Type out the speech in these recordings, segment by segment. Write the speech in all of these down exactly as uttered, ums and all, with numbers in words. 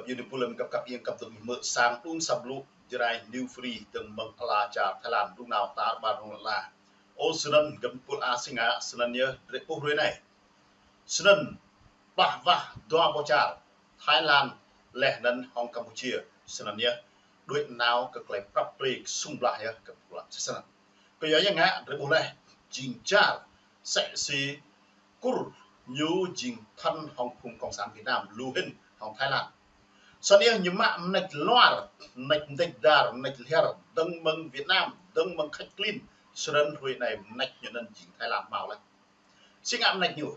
Ñu ni pulem kăp kăp ieng kăp dơ̆ng mơ̆ sang đung săp lu Jrai New Free dơ̆ng mơ̆ng ala čar Thái Lan đung nao tar ƀar đung la. Ơ, snăn găm pul a sing a, snăn yơh drei ƀuh hruê anei. Snăn plah wah dua boh čar Thái Lan leh anăn hŏng Campuchia. Snăn yơh đuĕ nao kơ klei prăp prê sung blah yơh kơ pul a snăn. Kyua ya ngă drei ƀuh leh jing čar msĕ si Kur ñu jing thân hŏng phung Cộng sản Việt Nam lu hĭn hŏng Thái Lan. Snăn yơh ñu mă mnêč luar, mnêč mdêč dar, mnêč lhiăr, dơ̆ng mơ̆ng Việt Nam, dơ̆ng mơ̆ng Khač Klin, snăn hruê anei mnêč ñu anăn jing Thái Lan mâo leh. Si ngă mnêč ñu.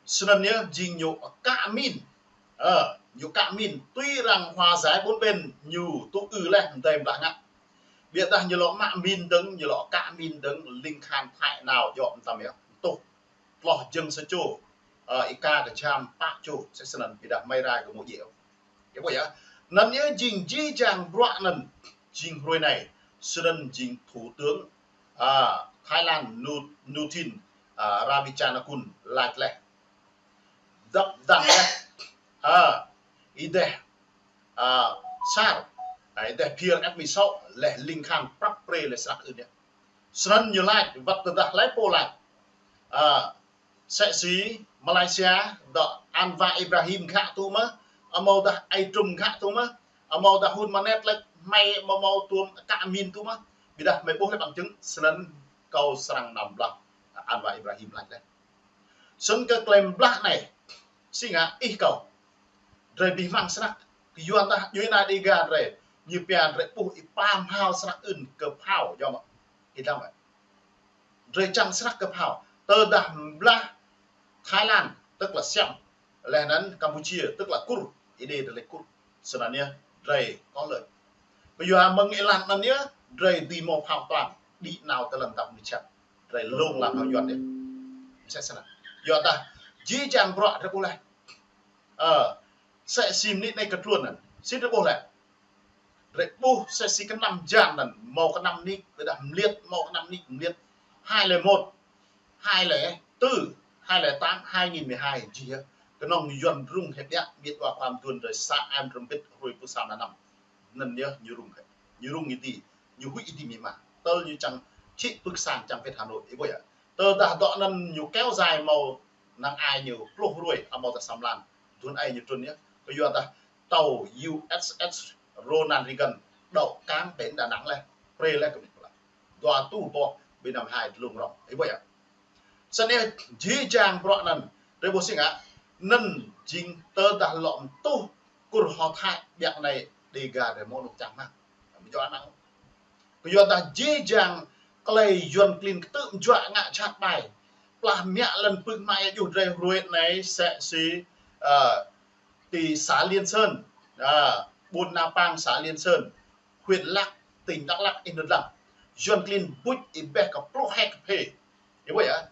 Snăn yơh jing ñu kă min. Ơ, ñu kă min, tui arăng hòa giải bốn bên ñu tŭ ư leh mdei mblah ngă. Ƀiădah ñu lŏ mă min dơ̆ng, ñu lŏ kă min dơ̆ng, ling khan Thái nao djŏ mtam yơh, tuh. Tloh jơ̆ng sa čô, ơ, ika kơ jam pă čô, msĕ snăn ƀiădah hmei rai kơ mâo djơ̆. Ih ƀuh yơh. Anăn yơh jing jih jang bruă anăn, jing hruê anei, snăn jing Thủ tướng, ơ, Thái Lan Nu-, Nuthin, ơ, Ravichandrakul lač leh. Dăp dăng leh, ơ, ih deh, ơ, sar, ơ, ih deh phiơr ĕp mi sŏ, leh ling khan prăp prê leh snăk ưn yơh. Snăn ñu lač, wăt tơdah hlei pô lač. Ơ, msĕ si Malaysia, dŏ Anwar Ibrahim khă tŭ mơh, amâodah Ai Trum khă tŭ mơh, amâodah Hun Manet lač hmei amâo mâo tuôm kă min tŭ mơh. Ƀiădah hmei ƀuh leh bằng chứng, snăn kâo srăng nao mblah Anwar Ibrahim lač leh. Snăn kơ klei mblah anei, si ngă ih kâo. Drei bi hmăng snăk, kyuadah djuê ana Dega drei, ñu pia drei ƀuh ih pam hao snăk ưn kơ phao, yơh mơ̆. Ih dăng mơ̆. Drei čang snăk kơ phao. Tơdah mblah Thái Lan, tức là Siam, leh anăn Campuchia, tức là Kur, ih dê drei lač Kur. Snăn yơh, drei kŏ lĕ. Kyua mơ̆ng êlan anăn yơh, drei dưi mâo phao tlam, đĭ nao tơ lăn dap mơčăm. Drei lông lăm hao Yuăn yơh. Msĕ snăn. Kyuadah, jih jang bruă drei ƀuh leh. Ơ, msĕ si mnĭt anei kơ tluôn anăn. Si drei ƀuh leh. Drei ƀuh msĕ si kơ năm jan anăn, mâo kơ năm nik, ƀiădah mliêt, mâo kơ năm nik, mliêt. Hai lẻ một, hai lẻ tư, hai lẻ tám, hai nghìn mười hai, jih yơh. Kơnơ̆ng Yuăn rŭng hĕ ƀiă, miêt wa khua mduôn drei sa em rơmbit hruê pơsam anăn. Anăn yơh ñu rŭng hĕ. Ñu rŭng ih ti, ñu huĭ ih ti mĭ ma. Tơl ñu čang čĭ pưk sang čang pĭt Hà Nội, ih ƀuh yơh. Tơdah dŏ anăn ñu kéo dài mâo năng ai ñu pluh hruê, amâodah sa mlan. Duôn ai ñu trŭn yơh. Kyuadah tàu U S S Ronald Reagan đậu cảng bến Đà Nẵng leh, prê leh kơ mĭt pơlah. Dua tuh boh ƀơi năm hai dlông rŏng. Ih ƀuh yơh. Snăn yơh jih jang bruă anăn, drei ƀuh si ngă, anăn jing tơdah lŏ mtuh Kur hŏ Thái ƀiă anei Dega drei mâo anôk čang mơ̆ng. Mjua anăn. Kyuadah jih jang klei Yuăn klin ktư̆ mjuă ngă jhat ƀai. Plah mă lăn pưk hmă yơh juh drei hruê anei msĕ si, ơ, ti xã Liên Sơn, ơ, ƀuôn Na Pang xã Liên Sơn, huyện Lắk, tỉnh Đắk Lắk, ih nao dlăng. Yuăn klin buč ih ƀĕ kơ pluh hek kơ phê. Ih ƀuh yơh.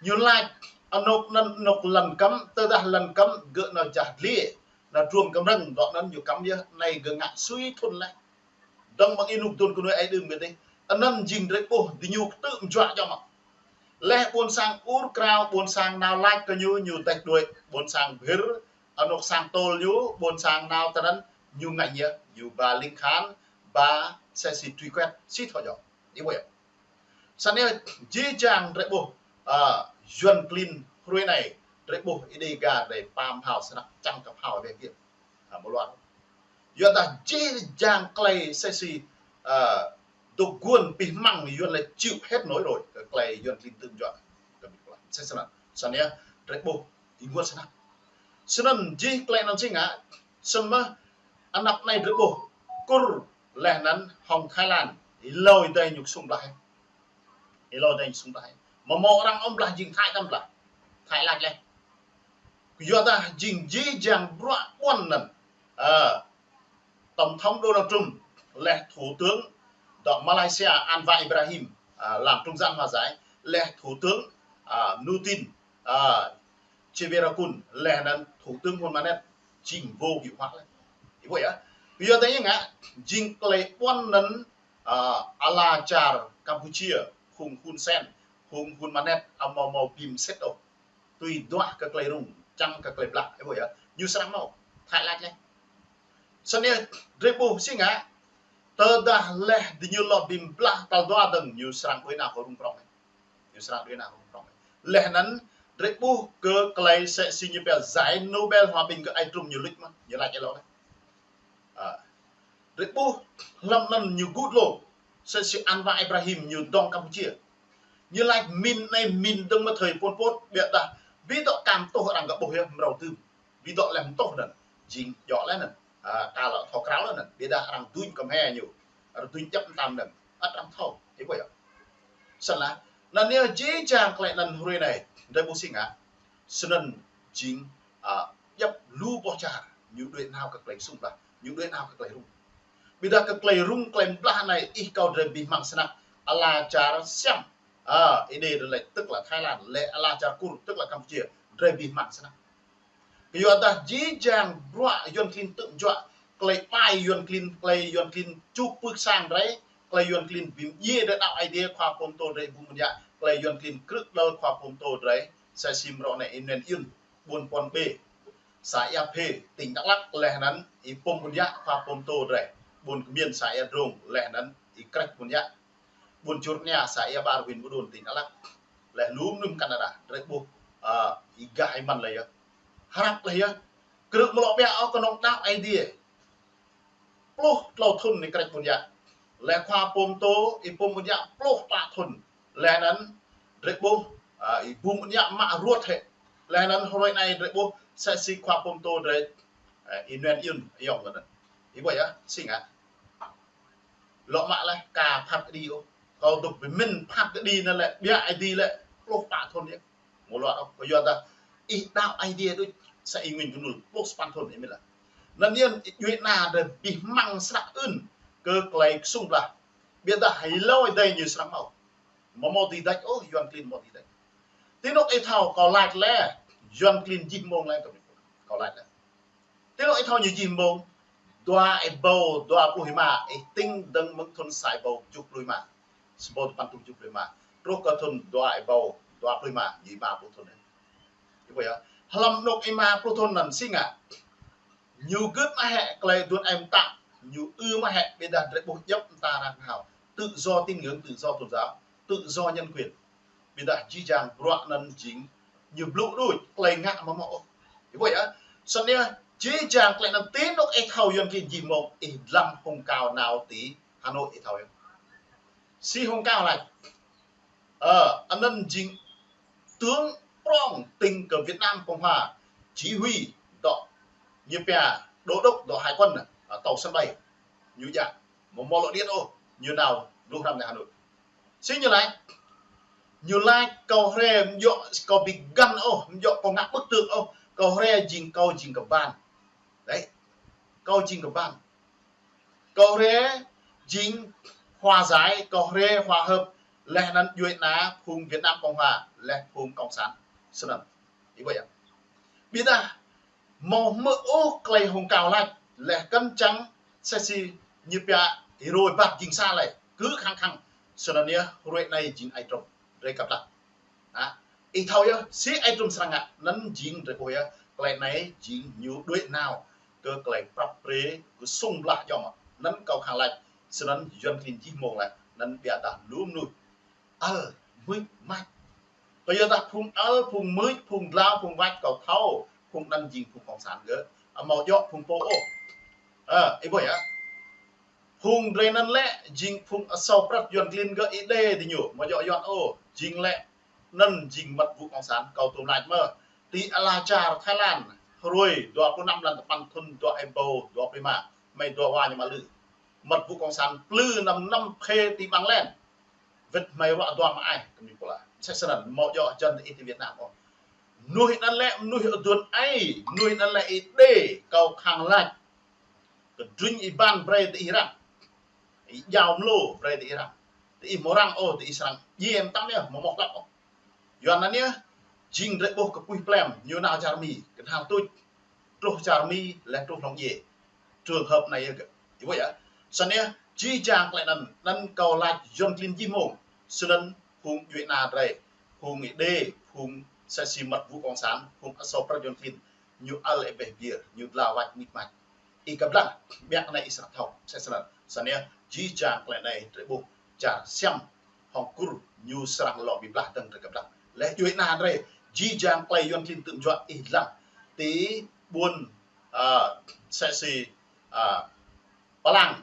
Ñu lač anôk anăn anôk lăn kăm, tơdah lăn kăm gơ̆ nao jah dliê, nao druôm kơmrơ̆ng, dŏ anăn ñu kăm yơh, anei gơ̆ ngă sui thŭn leh. Dơ̆ng mơ̆ng ênuk dŭn kơ nuê ai đưm gơ̆ dih. Anăn jing drei ƀuh, diñu ktư̆ mjuă yơh mơ̆. Leh ƀuôn sang ur krao, ƀuôn sang nao lač kơ ñu, ñu dêh đuĕ, ƀuôn sang bhir, anôk sang tôl ñu, ƀuôn sang nao tơ anăn, ñu ngă ñĕ, ñu ba ling khan, ba msĕ si truy quét, si thâo yơh. Ih ƀuh yơh. Snăn yơh, jih jang drei ƀuh, ơ, Yuăn klin hruê anei, drei ƀuh ih Dega drei pam hao snăk čang kơ phao ƀĕ biêt. Ơ, mơ̆ luar. Kyuadah jih jang klei msĕ si, ơ, dôk guôn bi hmăng Yuăn lĕ chịu hết nổi rồi, kơ klei Yuăn klin ktư̆ mjuă. Kơ mĭt pơlah. Msĕ snăn. Snăn yơh, drei ƀuh, ih guôn snăk. Snăn jih klei anăn si ngă, snăn mơh, anăp anei drei ƀuh, Kur leh anăn hŏng Thái Lan, ih lŏ ih dai ñu sung blah. Ih lŏ ih dai ñu sung blah. Mơ̆ mâo arăng ƀuh blah jing Thái tăm blah. Thái lač leh. Kyuadah jing jih jang bruă ƀuăn anăn. Ơ, Tổng thống Donald Trump, leh Thủ tướng dŏ Malaysia Anwar Ibrahim, ơ, làm trung gian hòa giải, leh Thủ tướng, ơ, Nuthin, ơ, Cheberakun, leh anăn Thủ tướng Hun Manet, jing vô hiệu hóa leh. Ih ƀuh yơh. Kyuadah ñu ngă, jing klei ƀuăn anăn, ơ, ala čar Campuchia, phung Hun Sen, phung Hun Manet, amâo mâo bi msĕt ôh. Tui duah kơ klei rŭng, čang kơ klei blah, ih ƀuh yơh. Ñu srăng mâo, Thái lač leh. Sơneh drơi ƀuh si ngă, tơdah leh diñu lŏ bi blah tal dua dơ̆ng ñu srăng đuaĭ nao hơrung prŏng. Ñu srăng đuaĭ nao hơrung prŏng. Leh anŭn drơi ƀuh kơ tơlơi sĕ si ñu pia giải Nobel Hòa Bình kơ Ai Trump ñu luč mơ̆n, ñu laĭ ih lŏ leh. Ă. Drơi ƀuh hlăm anŭn ñu gŭ lŏ, sĕ si Anwar Ibrahim ñu dŏng Campuchia. Ñu laĭ min anai min dơ̆ng mơ̆ thời Pol Pot, biă dah, bi dŏ kam tuh arăng gah ƀuh yơh mrâo dưm. Bi dŏ leh mơ̆ tuh anŭn, jing djŏ leh anŭn. Ă, kâo lŏ thâo krao leh anŭn, biă dah arăng duñ kơmhe ñu. Arăng duñ djăp mơtam anŭn. Ăt arăng thâo, ih ƀuh yơh. Sơnah, anŭn yơh jih jang tơlơi anŭn hrơi anai, drơi ƀuh si ngă. Sơnăn jing, ă, djăp lu boh čar, ñu đuaĭ nao kơ tơlơi sum blah, ñu đuaĭ nao kơ tơlơi rŭng. Biă dah kơ tơlơi rŭng, tơlơi blah anai, ih kâo drơi bi hmăng snăk, ala čar Siam, ă, ih đe drơi lĕ, tức là Thái Lan, lĕ ala čar Kur, tức là Campuchia, drơi bi hmăng snăk. Kơ yua dah jih jang bruă Yuăn klin tŭ juă, tơlơi ƀai Yuăn klin, tơlơi Yuăn klin čuk pưk sang drơi, tơlơi Yuăn klin bi mdjiê drơi đaŏ Aê Diê khua pô pơtô drơi ƀu mơ̆n yă, tơlơi Yuăn klin krư̆ đăl khua pô pơtô drơi, sĕ si mrô anai ih Nguyen Yun, ƀuôn Puăn Bê, xã Ia Phê, tỉnh Đắk Lắk, leh anŭn ih Pôm Ƀun Yă khua pô pơtô drơi, ƀuôn Kmiên xã Ia Drông, leh anŭn ih Krêch Ƀun Yă. Ƀuôn Čư̆ Rơnia, xã Ia Ƀar, huyện Buôn Đôn, tỉnh Đắk Lắk. Leh lu mơnuih Canada, drơi ƀuh, ă, ih gah ih mơ̆n leh yơh. Hrăp leh yơh. Krư̆ mơ̆ lŏ biă ôh kơnơ̆ng đaŏ Aê Diê. Pluh klâo thŭn ih Krêch Ƀun Yă. Leh khua pô pơtô, ih Pôm Ƀun Yă pluh pă thŭn. Leh anŭn, drơi ƀuh, ă, ih Pôm Ƀun Yă mă ruăt hĕ. Leh anŭn hrơi anai drơi ƀuh, sĕ si khua pô pơtô drơi, ă, ih Nguyen Yun, ayŏng anŭn. Ih ƀuh yơh, si ngă. Lŏ mă leh ka phat kơđi ôh. Kâo dŏ bi mĭn phat kơđi anŭn lĕ, biă Aê Diê lĕ, pluh pă thŭn yơh. Mơ̆ lŏ ôh, kơ yua dah, ih đaŏ Aê Diê đôč, sĕ ih ngĭn kơnul, pluh sapăn thŭn ih mĭn leh. Anŭn yơh, ih djuai ană drơi bi hmăng snăk ưn, kơ tơlơi sum blah. Biă dah hlâo ih đei ñu srăng hmâo. Mơ̆ hmâo dưi đač ôh, Yuăn klin hmâo dưi đač. Tui anŭn ih thâo kâo laĭ leh, Yuăn klin jih mông leh kơ kâo laĭ leh. Tui anŭn ih thâo ñu jih mông, dua êbâo dua pluh rơma, ih tĭng dơ̆ng mơ̆ng thŭn sa êbâo tơjuh pluh rơma. Sa êbâo dua păn tơjuh pluh rơma. Truh kơ thŭn dua êbâo dua pluh rơma, ñu rơma pluh thŭn anai. Ih ƀuh yơh. Hlăm anŭn rơma pluh thŭn anŭn si ngă. Ñu gưt mă hĕ tơlơi aduôn êm tăk, ñu ư mă hĕ biă dah drơi ƀuh djŏp mơta arăng hao. Tự do tín ngưỡng, tự do tôn giáo, tự do nhân quyền. Biă dah jih jang bruă anŭn jing ñu blŭ đôč, tơlơi ngă mơ̆ hmâo ôh. Ih ƀuh yơh. Sơneh jih jang tơlơi anŭn tui anŭn ih thâo Yuăn klin jih mông, ih dlăng hông cao nao ti Hà Nội ih thâo yơh. Si hông cao laĭ. Ă, anŭn jing tướng prŏng tĭng kơ Việt Nam Cộng Hòa chỉ huy dŏ, ñu pia đô đốc dŏ hải quân, ă, tàu sân bay. Ñu djă, mơ̆ hmâo lŏ điện ôh, ñu nao lu hrăm nao Hà Nội. Si ñu laĭ, ñu laĭ kâo hrĕ mơ̆ djŏ kâo bi găn ôh, mơ̆ djŏ kâo ngă bức tượng ôh, kâo hrĕ jing kâo jing kơ ban. Đấy, kâo jing kơ ban. Kâo hrĕ jing hòa giải, kâo hrĕ hòa hợp, leh anŭn djuai ană phung Việt Nam Cộng Hòa, leh phung Cộng sản. Sơnăn. Ih ƀuh yơh. Biă dah, mơ̆ hmư̆ ôh tơlơi hông cao laĭ, leh kơnơ̆ng čang sĕ si ñu pia ih rơi bat jing sa leh, kơ khăng khăng. Sơnăn yơh, hrơi anai jing Ai Trump, drơi kăp lăk. Hă? Ih thâo yơh, si Ai Trump srăng ngă, anŭn jing drơi ƀuh yơh, tơlơi anai jing ñu đuaĭ nao kơ tơlơi prăp pre, kơ sum blah djŏm. Anŭn kâo khăng laĭ, sơnăn Yuăn klin jih mông leh, anŭn biă dah lu mơnuih ăl, mưč, mač. Kơ yua dah phung ăl, phung mưč, phung dlao, phung mač kâo thâo, phung anŭn jing phung cộng sản gơ̆, ă, hmâo djŏ phung pô ôh. Ă, ih ƀuh yơh. Phung drơi anŭn lĕ jing phung asâo prăt Yuăn klin gơ̆ ih đe diñu, mơ̆ djŏ Yuăn ôh, jing lĕ anŭn jing mật vụ cộng sản kâo tŭm laĭ mơ̆. Ti ala čar Thái Lan, hrơi dua pluh năm blan tơpăn thŭn dua êbâo dua pluh rơma, mơi dua wa ñu mă lư. Mật vụ cộng sản plư năm năm phê ti ƀăng len. Wơ̆t mơi ruă dua mă ai, kơ mơi pô la. Sĕ sơnăn, mơ̆ djŏ jăn ih ti Việt Nam ôh. Mơnuih anŭn lĕ, mơnuih aduôn ai, mơnuih anŭn lĕ ih đe, kâo khăng laĭ. Kơdrŭng ih ban brơi ti ih răng. Ih jao mlô brơi ti ih răng. Ti ih mơ̆ răng ôh, ti ih srăng. Djim tam yơh, mơ̆ mŏk lăp ôh. Yua anŭn yơh, jing drơi ƀuh kơ puih plem, ñu nao čar Mi, kơnhal tuč. Truh čar Mi, leh truh hlŏng djiê. Trường hợp anai yơh gơ̆. Ih ƀuh yơh. Sơnăn yơh, jih jang tơlơi anŭn, anŭn kâo laĭ Yuăn klin jih mông. Sơnăn phung djuai ană drơi, phung ih đe, phung sĕ si mật vụ cộng sản, phung asâo prăt Yuăn klin. Ñu ăl ih ƀeh biêr, ñu dlao wač mưč mač. ih kơblang, ƀiă anai ih srăng thâo, sĕ snăn. Snăn yơh, jih jang tơlơi anai drei ƀuh, čar Siam hŏng Kur ñu srăng lŏ bi blah dơ̆ng drei kơblang. Leh djuai ana drei, jih jang tơlơi Yuăn klin tơ̆m juă ih lăng. Ti ƀuôn, a, sĕ si, a, Plang,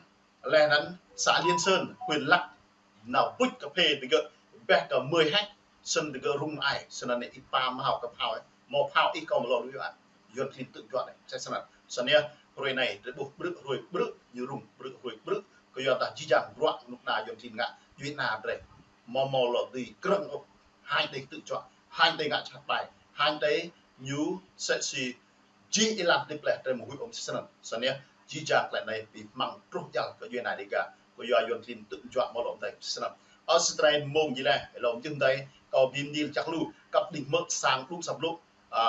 leh anăn xã Liên Sơn, huyện Lắk, nao pŭč kơ phê digơ̆, ƀĕ kơ mười héc, snăn digơ̆ rŭng ai, snăn anai ih pă mâo kơ phao, mâo phao ih kâo mâo lŏ lui ăt. Yuăn klin tơ̆m juă anai, sĕ snăn. Snăn yơh, hruê anai, drei ƀuh ƀrư̆ hruê ƀrư̆, ñu rŭng ƀrư̆ hruê ƀrư̆, kơ yua dah jih jang bruă knŭk kna Yuăn klin ngă, djuai ana drei. Mâo mâo lŏ dưi krơ̆ng ôh, hăng tơlơi tơ̆m juă, hăng tơlơi ngă jhat ƀai, hăng tơlơi ñu sĕ si jih êlan hơdip leh drei mơ̆ huĭ ôh sĕ snăn. Snăn yơh, jih jang tơlơi anai bi hmăng truh djăl kơ djuai ana Dêga. Kơ yua Yuăn klin tơ̆m juă mâo lŏ mdei sĕ snăn. Ơ sĭt drei mơ̆ng jih leh, êlâo mjưh mdei, kâo bi mni lač čang lu, kăp đĭng hmư̆ sang đŭng asăp lu, a,